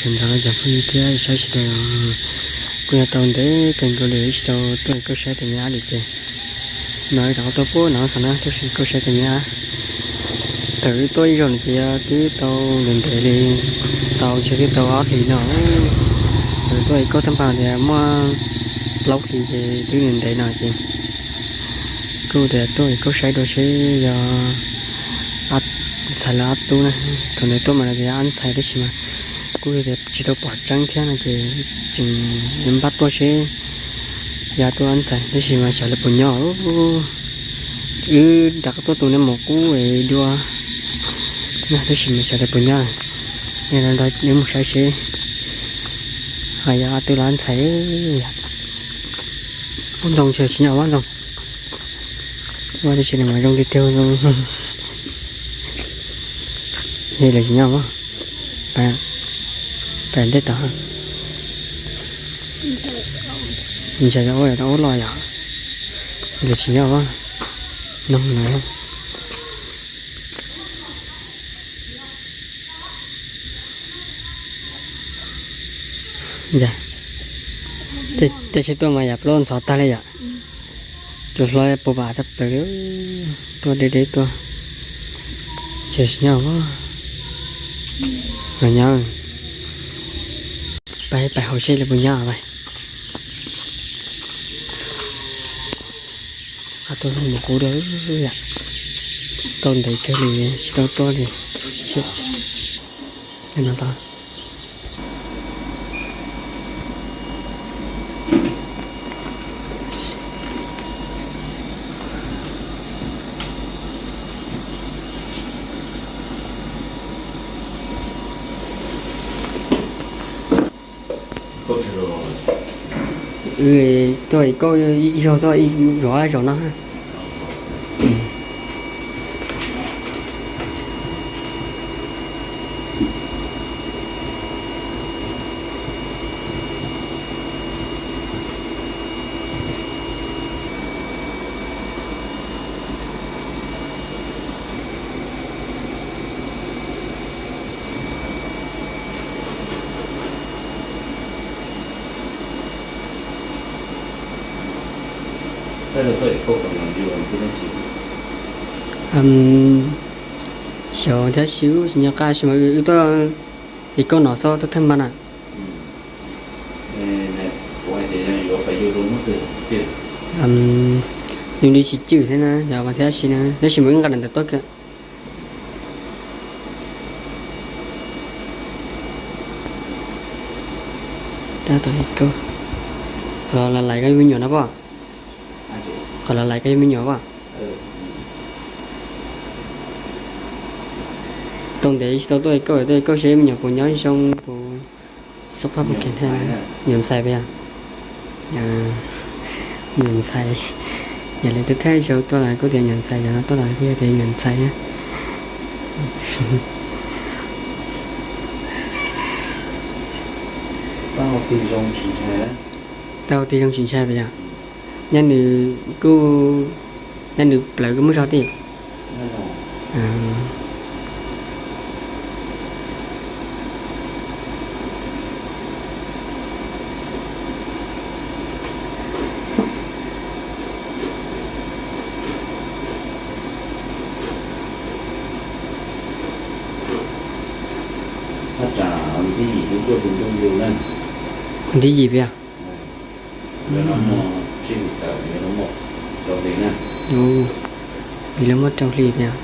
Ntxov los cov phooj ywg thiab saib sawv daws, kuj yog tau ntev kawg nkaus li tsis tau tuaj kauj saib tus me ab li ces no rov qab tuaj pub no xwb na, tab sis kauj saib tus me ab thaum wb tuaj ib zaug no ces twb tau ntev ntev li, tau ntshe twb tau ob hlis no. Thaum tuaj kauj thaj npas tias muaj plaub hlis ces twb ntev ntev no ces kuj tias tuaj kauj saib dua seb yog ab ntxhais los ab tub na. Thaum ntawd tuaj mas lawv tias ab ntxhais tab sis mas kuj tias tsis tau pom tseeb thiab no ces tseem yuav npaj tuaj seb yog ab tub ab ntxhais tab sis mas xyov lawv puas nyob. Wb rov qab tuaj tus niag maum qub dua tab sis mas xyov lawv puas nyob. Neb mus saib seb ho yog ab tub los ab ntxhais. Ub, Ntxoo tsis nyob Ntxoo. Ua tab sis nws mas zoo tiag tiag Ntxoo. Lawv tsis nyob, pem ntej tod. Ntshe yog ua tau ub los yog lawv tsis nyob, noog no. Cas sib tuaj mas yam plaub ntxhov tag li yom. Cua hlob puas vam tshaj plaws li, tuaj deb deb tuaj. Ces nyob, nyob, pais pais hauv seb lawv puas nyob pais. Tuaj mus qub dua, tau ntev kawg li tsis tau tuaj li. No tod. Wb tuaj kauj ib zaug xwb, zaum ob zaum no. Xyov thiab, tsis nco qab, tab sis mas wb tuaj kauj no xwb, tuaj thawj npa na. Zoo li tsis cwm thiab na, yog mas thiab si na, tab sis mas wb nqa daim ntawv tuaj kiag. Tab tom kauj, qhov los lais koj yog me nyuam no pob? Qhov los lais koj yog me nyuam pob? Tau ntev tsis tau tuaj kauj, tuaj kauj seb me nyuam puas nyob zoo, puas xub phaj puas kheev thiab. Nyuam ntxhais puas yog? Nyuam ntxhais. Yog li twb thawj zaug tuaj los kuj tias nyuam ntxhais, yog no tuaj los kuj yog tias nyuam ntxhais na. Tau tig zoo tsis ntshai puas yog? Nyob nws kuj, nyob nws plawv kuj muaj zog tij. Thaj tsam hnub thib yim kuj tuaj tus ntuj yus na. Hnub thib yim puas yog? Vim lawv muab rau hli tiag.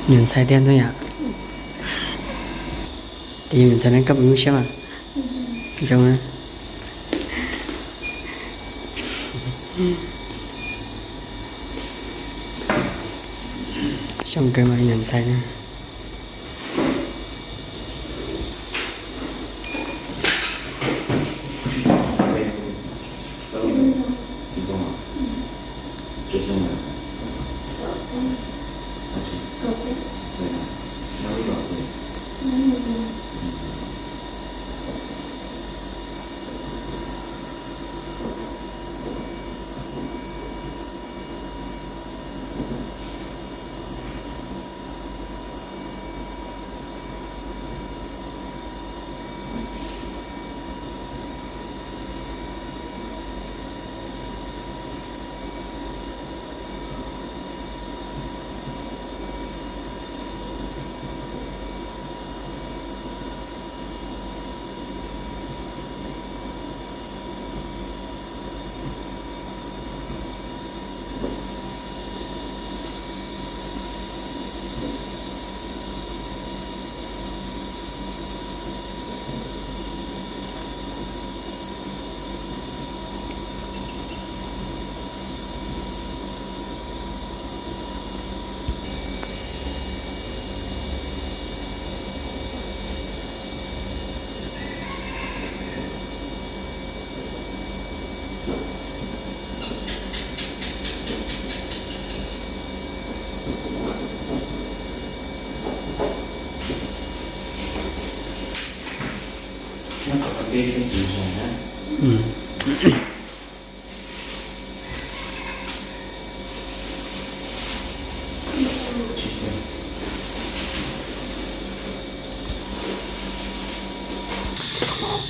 Nyuam ntxhais tiag ntag yom. Ces nyuam ntxhais no koj puas nyuaj siab mas? Zoo na. Xyoo kawg mas nyuam ntxhais na.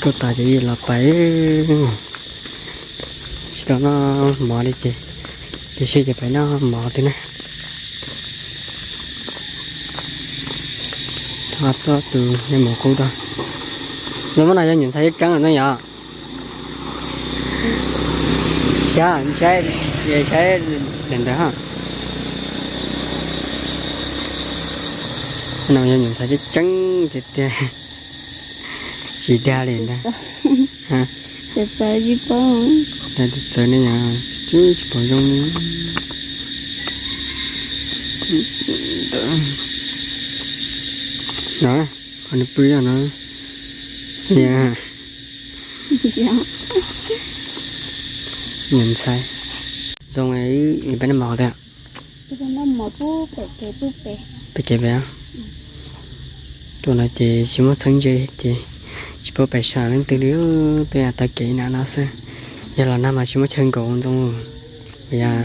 Tuaj tas ces los pais, tsis tau noj mov li ces, tus seb ces pais noj mov twg na. Thov tuaj tus nej mus qub rau. Los muab no yog nyuam ntxhais tseeb tseeb los ntxeev yom. Saib, saib, saib daim ntawd ha. No yog nyuam ntxhais tseeb tseeb tiag tiag. Tsis dag li ntag. Txawv txawv ne yom, tsis pom zoo li. No, qhov nws pw no. Nyuam ntxhais. Zoo li peb noj mov tiag. Pem kev pem. Tuaj no ces tsis muaj txheeb ze ces tsis paub pais sam leej twg li, tuaj yam tav kev na no xwb. Yog los nag mas tsis muaj chaw nkaum ntxoov. Yog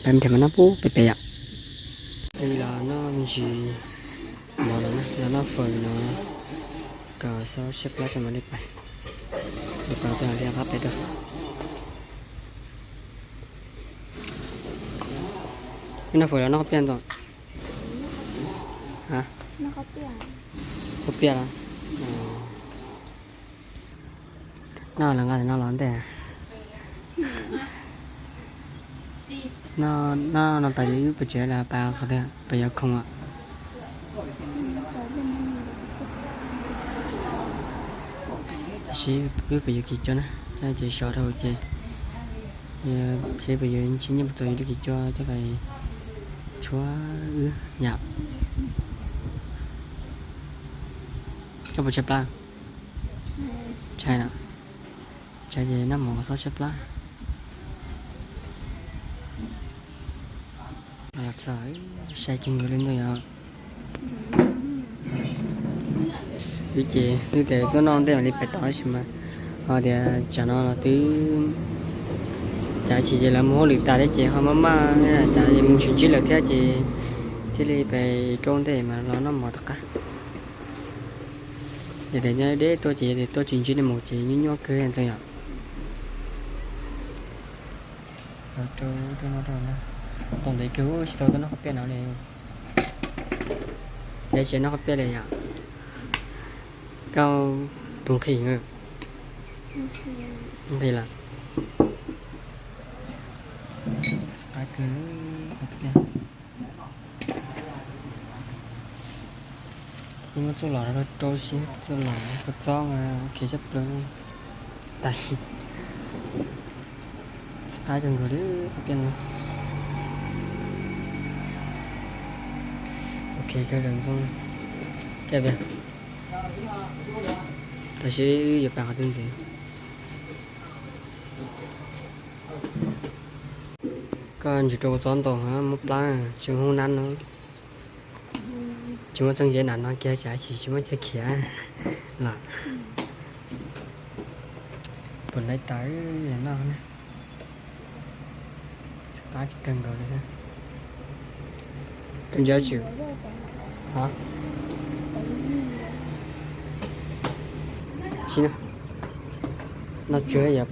peb nrhiav mas noj pub pem pem yom. Los noj me ntsis mov no, los noj fawm no, kom xob tshaib plab tso mam li pais. Li pais tuaj li qab pem rau. Noj fawm los noj khaub piaj ntxoov? Khaub piaj los? Noj los nqa no los ntej. Noj no tas wb pais tsev los pais qhov twg, pais yos khoom os. Tab sis wb pais yuav kis coj na, coj ces sov rau ces seb pais yuav ntsib nyiaj puas txog yuav lub kis coj coj pais tshuab wb yom. Koj puas tshaib plab? Tshaib no. Tshaib ces noj mov xob tshaib plab. Sai kiag nkaus li ntawd yom. Twb ces twb tias tuaj noj ntej mam li pais tod tab sis mas ho tias tsam no los twb, cas tsis ces lawv mus hauj lwm tas thiab ces ho maj maj, cas mus tsis ntsib lawv thiab ces thiaj li pais kaub ntej mas los noj mov tom qab. Yog tias nyob deb tuaj ces yog tias tuaj tsis ntsib nej mus ces nyuaj nyuaj kawg ntxeev yom. Tau ntev kawg tsis tau tuaj noj khaub piaj no li. Neb tsis noj khaub piaj li yom? Koj tus nqhis, nqhis lawm. Qab kawg. Muab txuj lom rau rau siab, txuj lom kua txob khiav tshaj plaws. Tais, qab kawg nkaus li khaub piaj no. Ok, kawg lawm ntxoov, kawg tiag. Tam sim yuav pais qhov twg ntxiv? Koj ntsws rau kua txob ntoo muab plab tsis muaj hoob nab no. Tsis muaj txheeb ze na no kiag tsam tsis tsis muaj chaw khiav los. Puas laib tas noj na. Qab tsis kawg nkaus li. Koj ntsia tsis, no tsuav yog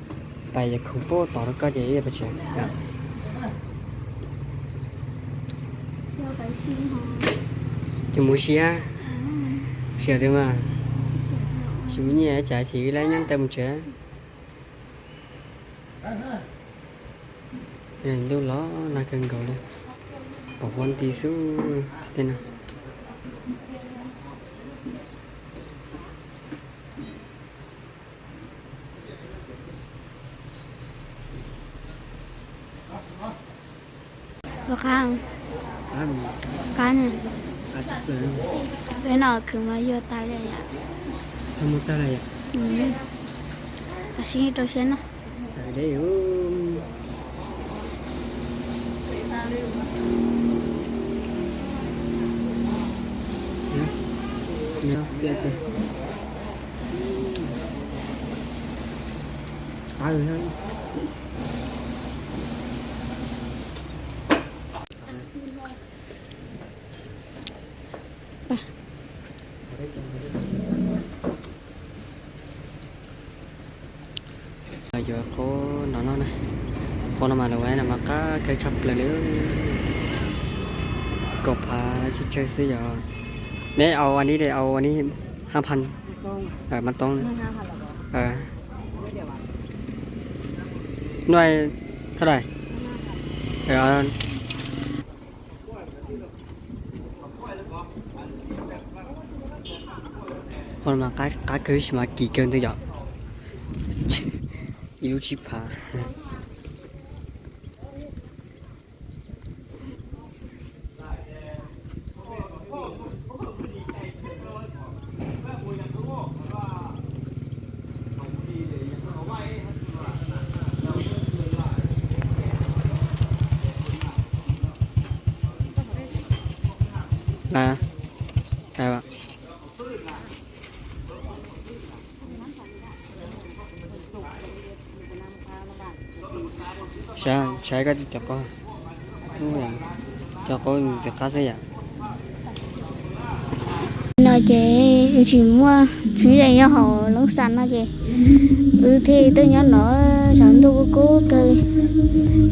pais yog khoom pub tom rau koj ces ib yam pais tsev. Ces mus siab, siab twg mas, tsis muaj nyiaj tsam ces wb lawv nyob ntawd mus tsev. Ntuj los nag kawg nkaus li, pom huab nti xwb tej no. Qab, qab ne. Peb no khwv mas yuag tag li yom. Sib rau siab no. Yuav qub no no na, qub no mas lawv ua no mas qab kawg tshaj plaws li. Kaum phav tsawg tsawg xwb yom. Neb au anib, au anib hab phan. Mas toob. Nuj, thaj dais. Qub no mas qab kawg sis mas kim kawg ntag yom. Ib lub tsib phav. Saib koj cov qub, cov qub ntxim qab xwb yom. No ces wb tsis muaj txheeb ze nyob hauv loob xas no ces wb thiaj tuaj nyob no, tshav ntuj kuj kub kawg li.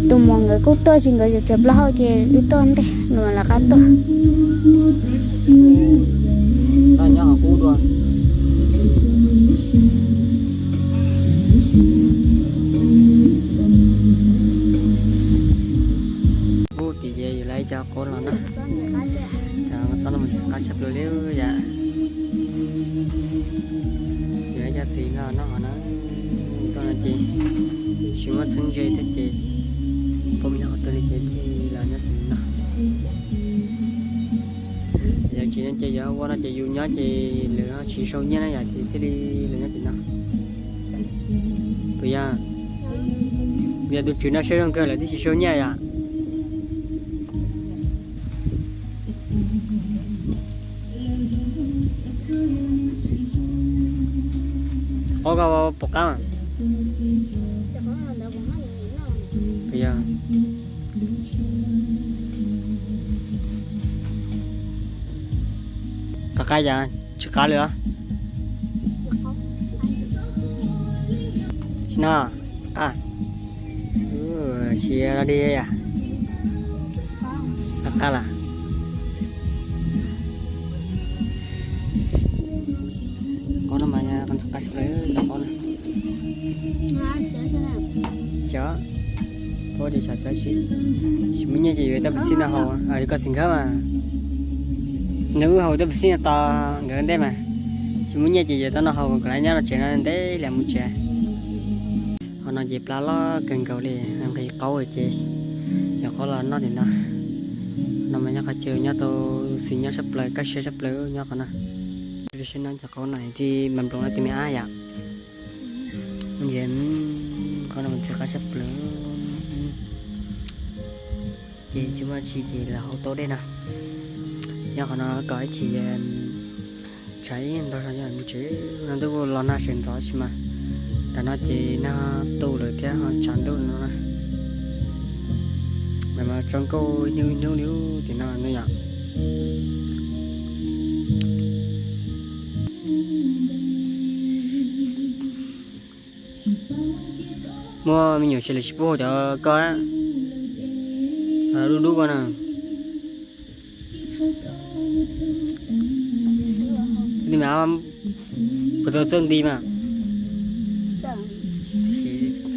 Tus muam nkawd kuj tuaj tsis, nkawd tseem plaub hau ces wb tuaj ntej, nkawd mam lawv qab tuaj. Kuj tim ces yus lawv ib co qub los na. Cov txhob no mas ntxim qab tshaj plaws li yom. Yus ib co txiv no noj hov na, tuaj no ces tsis muaj txheeb ze thiab ces pom nyob qhov twg li ces thiaj los nyob tim no. Yog tsis no ces yog ua no ces yus nyob ces lawv ho tsis sau nyiaj na yom, ces thiaj li los nyob tim no. Puas yog? Yog tus tswv no siab zoo kawg lawv twb tsis sau nyiaj yom. Qub koj pom qab mas. Puas yog? Qab qab yom, tsis qab li los? No, qab. Tsis lo dig yom. Qab qab los? Qub no mas qab tshaj plaws cov qub no. Xyov, pab tias xyov txawv tsis, tsis muaj nyiaj ces yuav tau pes xij no haus, koj txiv nkawd mas. Nws wb haus tau pes xij no tos nkawd ntej mas. Tsis muaj nyiaj ces yuav tau no haus kom lawv nyob rau tsev no ntev li mus tsev. Qhov no ces plab loj kawg nkaus li, nqis qaub ces yuav qhov los noj tim no. No mas nyob qhov chaw nyob tau xis nyob tshaj plaws, kaj siab tshaj plaws nyob qhov no. Saib no cov qaub no thiaj mas nploos no tus me ab yom. Qhov no mas ntxim qab tshaj plaws. Ces tsis muaj tsi ces los hauv tau dej no. Nyob qhov no kom ib chim tshav ib ntog zog nyob mus tsev no twb los nag sawv ntxov sis mas. Tam no ces nag tu lawm thiab ho tshav ntuj no na. Mas tso nkauj hnub hnub li tim no no yom. Muaj me nyuam tsis, lawv tsis pub haus cov ko, dub dub ko na. Li mas puas tau txawj nti mas?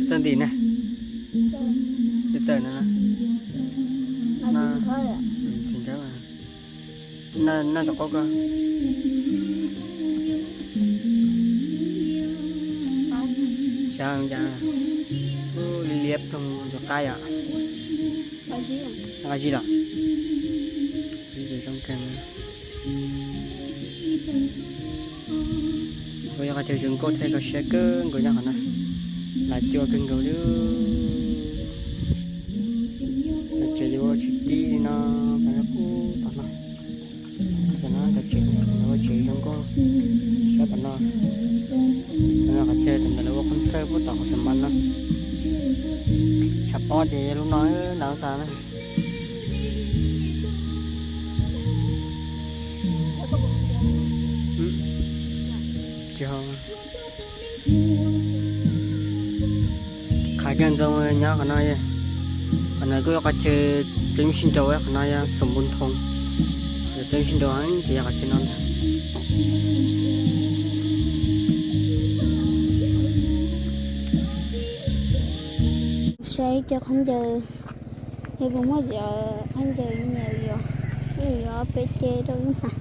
Txawj nti na. Txawj no. Noj cov qaub ko. Xyov cas liab ploog tus qab yom. Qab zib los? Zoo kawg. Kuv yog qhov chaw zoo nkauj thiab kho siab kawg nkaus nyob qhov no. Lam cua kawg nkaus li. Cov tsev yuav ua tsis tib li no, peb pub tom no. Cov no cov tsev, ua tsev zoo nkauj Qhov no, qhov no qhov chaw ntawm lawv ua qhov xawb puag tom qhov xam mas no. Tshav pob ces yog lub no na xav na. Tsis ho. Qhav kawg ntxoov nyob qhov no. Qhov no kuj yog qhov chaw tseem sib nraus, qhov no yog xoom npu thoo, tseem sib nraus heev ces yog qhov chaw no ntag. Saib cov khaub ncaws, es puas muaj cov khaub ncaws nyiam yuav, yuav peb ce rau ib hnav.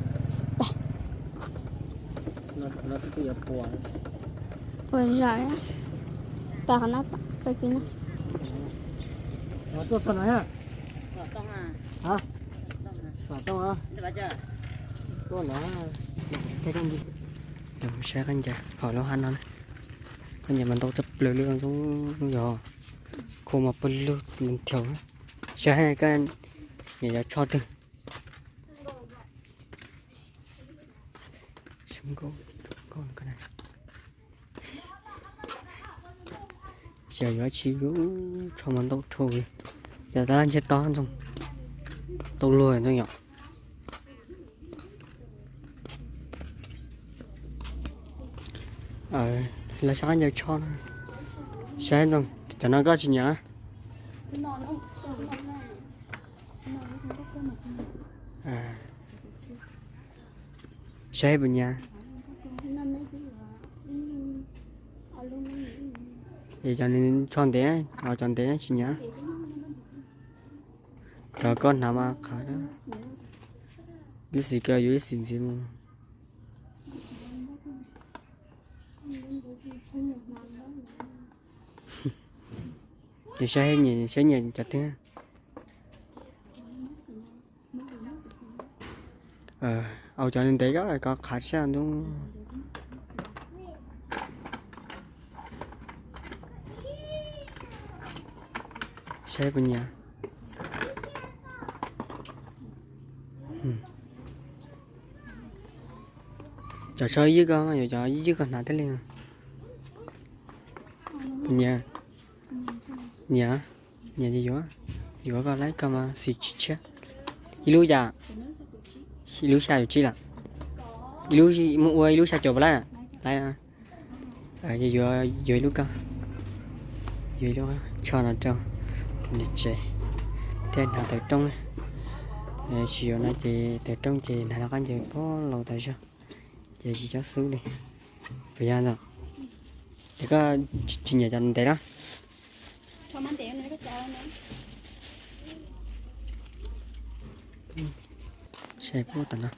Ua zom, pas qhov no, pas kiag no. Saib khaub ncaws hauv lub hab no, khaub ncaws mas ntau tshaj plaws li ntxoov, yog khau mas pawg lug leej thaum. Saib koj nyiam cov tsho twg. Xyov yuav tsis, tsho mas ntau dhau li. Cov tab laj ntsiag to ntxoov, tau luag ntxoov yom. Lawv saib khaub ncaws tsho no. Saib ntxoov, cov no koj tsis nyiam? Saib puas nyiam? Es cov tsho ntev, cov ntev tsis nyiam. Cov koj hnav mas qhav, lub xim kawg yuav lub xim ntxiv mus. Ces saib nyiam, saib nyiam cov twg. Au cov ntev koj, koj qhav siab ntub. Saib puas nyiam. Cov tsho ywj koj, yuav cov ywj koj hnav thiaj li. Puas nyiam? Nyiam, nyiam ces yuav, yuav koj laib koj mas xim tshiab. Ib lub yam, ib lub xya caum tsib lawm. Ib lub, mus ua ib lub xya caum puas laib? Laib. Yuav, yuav ib lub koj, yuav ib lub tsho no rau nws tsev thiab hnav taws rooj. Tsis yuav no ces taws rooj ces hnav lub khaub ncaws pog laus tas zog ces tsis cob xub li. Puas yog ntxoov? Ces koj tsis nyiam cov ntev los? Saib puag tom no.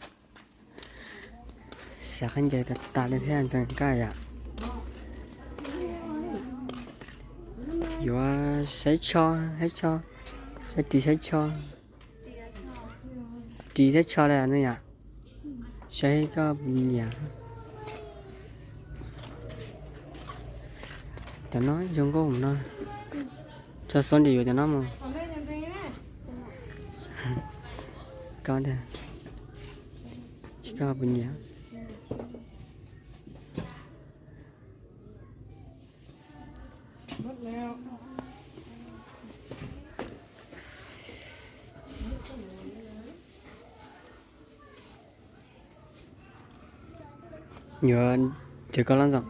Xav khaub ncaws tas tas li thiab ntxoov koj yom. Yuav saib tsho, saib tsho, saib ris saib tsho. Ris thiab tsho li no yom. Saib koj puas nyiam. Cov no zoo nkauj no. Tsho xoob ces yuav cov no mus. Koj tiag, koj puas nyiam. Yuav, ces koj los ntxoov.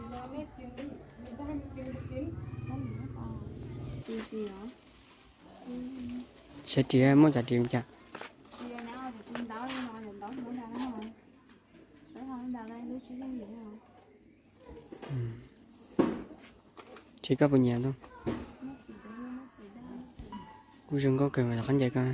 Saib ris muaj cov ris li cas. Saib koj puas nyiam ntxoov. Kuj zoo nkauj kawg mas cov khaub ncaws koj.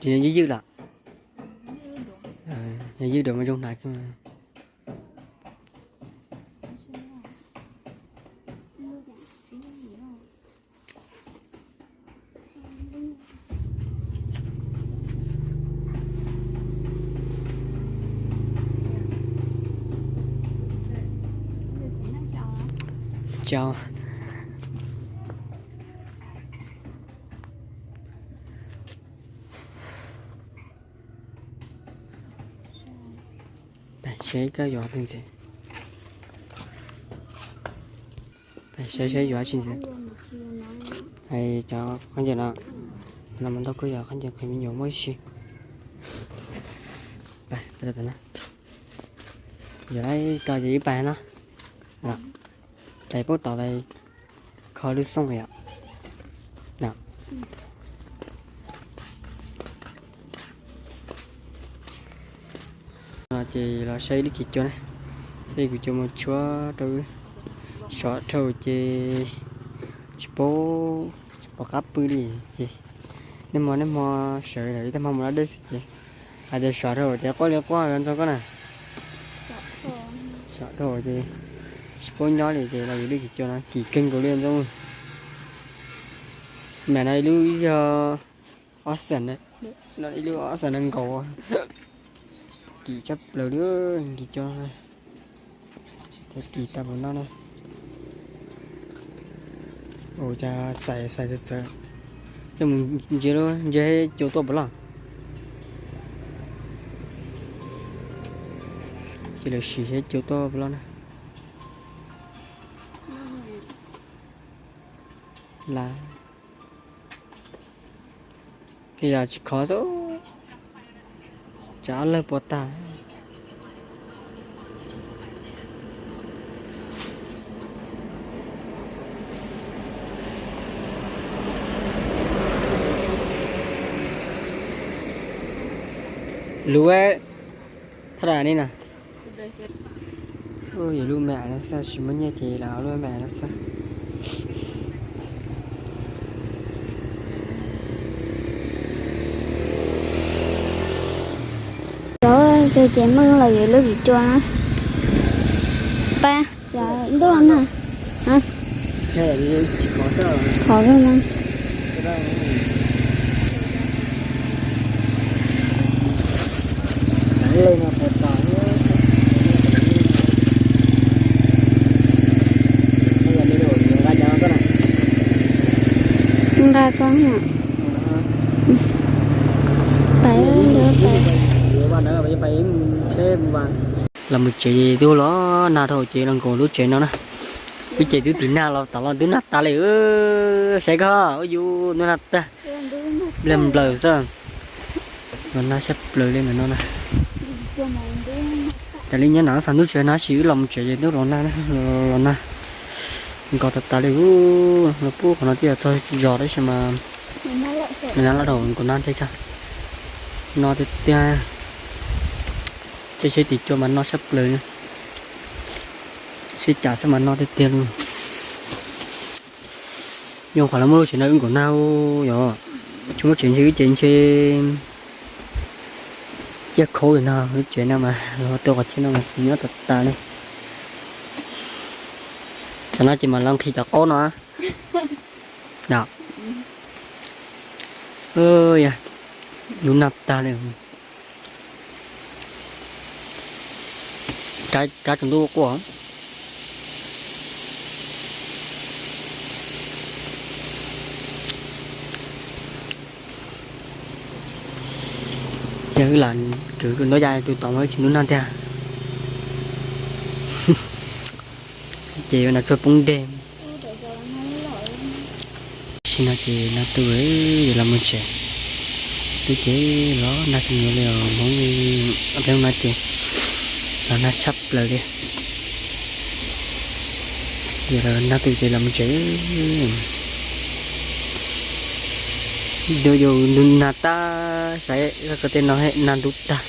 Ces yog ywj ywj lawm. Yog ywj dua mas zoo hnav kawg. Cov, seb koj yuav ntxiv, seb seb yuav tsis ntxiv. Hais cov khaub ncaws no, no mas ntau koj yuav khaub ncaws qhwv me nyuam muaj ib si. Yuav lawm koj ces ib pais no, tais pub tod kho lub xooj yom. Ces los saib ib lub kis cua na, saib kuv cua mus tshuab rau wb, sov dhau ces tsis paub, tsis pom qab pw li ces niaj hmo niaj hmo sawv daws ib tag hmo mus laj dej xwb ces hais tias sov dhau ces quaj li quaj ntxoog koj na. Sov dhau ces tsis paub nyob li ces los yuav lub kis cua no kim kawg nkaus li ntxoog. Mam no ib lub yog ob xees, ib lub ob xees nees nkaum, kim tshaj plaws li, kis cua no, cov kis tau mus no na. Ua cas xais xais txawv txawv, coj mus ntsia, ntsia cua tuaj puas loj. Cia lawv sim seb cua tuaj puas loj na. Lawv, tej zaum tsis khov xwb, tsam ob lawg puas tag. Lub, thaj dam ni na. Yuav lub me am no xwb, tsis muaj nyiaj ces los lub me am no xwb. Cov ces muaj los yuav lub kis cua na. Pab, ntuj na. Khov na. Nqa koj, pais, pais. Los mus tsev twb los nag dhau ces los nkaum lub tsev no na. Lub tsev twb tiv nag los tom los ntub nag tas li. Saib koj ua yus ntub nag tag, nplaws nplaws xwb. Los nag tshaj plaws li ntawm no na. Cas li nyob no xav ntub tsev no sis wb los mus tsev ces twb los nag, los nag nkaus tas tas li. Los pub qhov no twb yog txog zos tab sis mas nag loj dhau nkaus nag thiab. Nag tiag tiag. Tej seb tim cua mas nag tshaj plaws, sib cav xwb mas nag tiag tiag li. Yoo, qhov lawv muab lub tsev no wb nkaum nag, yog tsis muab tsev ntshe wb ces ntshe ciaj khaub li no. Lub tsev no mas los tu qhov tsev no mas xis nyob tas tas li. Tsam no ces mam los nqhis cov qaub no. Yog, ntub nag tag li. Kab tsaus ntuj quaj. Ces wb lam kwv tus ntub ya tus tod mas wb tsis ntub nag tiag. Ces yuav nag tsuag poob deg. Tam sim no ces nag tu, yuav los mus tsev. Twb ces los nag tag nrho li os Hmoob, ob peb hnub no ces los nag tshaj plaws li. Ces los nag tu ces los mus tsev. Yus yus nag tag, saib tej no nag ntub tag,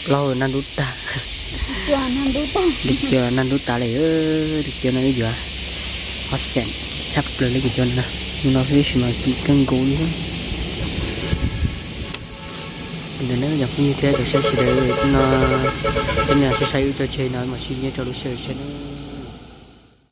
plaub hau nag ntub tag. Dim cua nag ntub tas li, dim cua no wb yuav ob xees, tshaj plaws li dim cua no. Hnub no xwb tab sis mas kim kawg nkaus li. Ntawd na cov phooj ywg thiab cov saib sawv daws, no cov niam saib saib wb tso tseg no mam sib ntsib rau lub sij hawm tshiab na.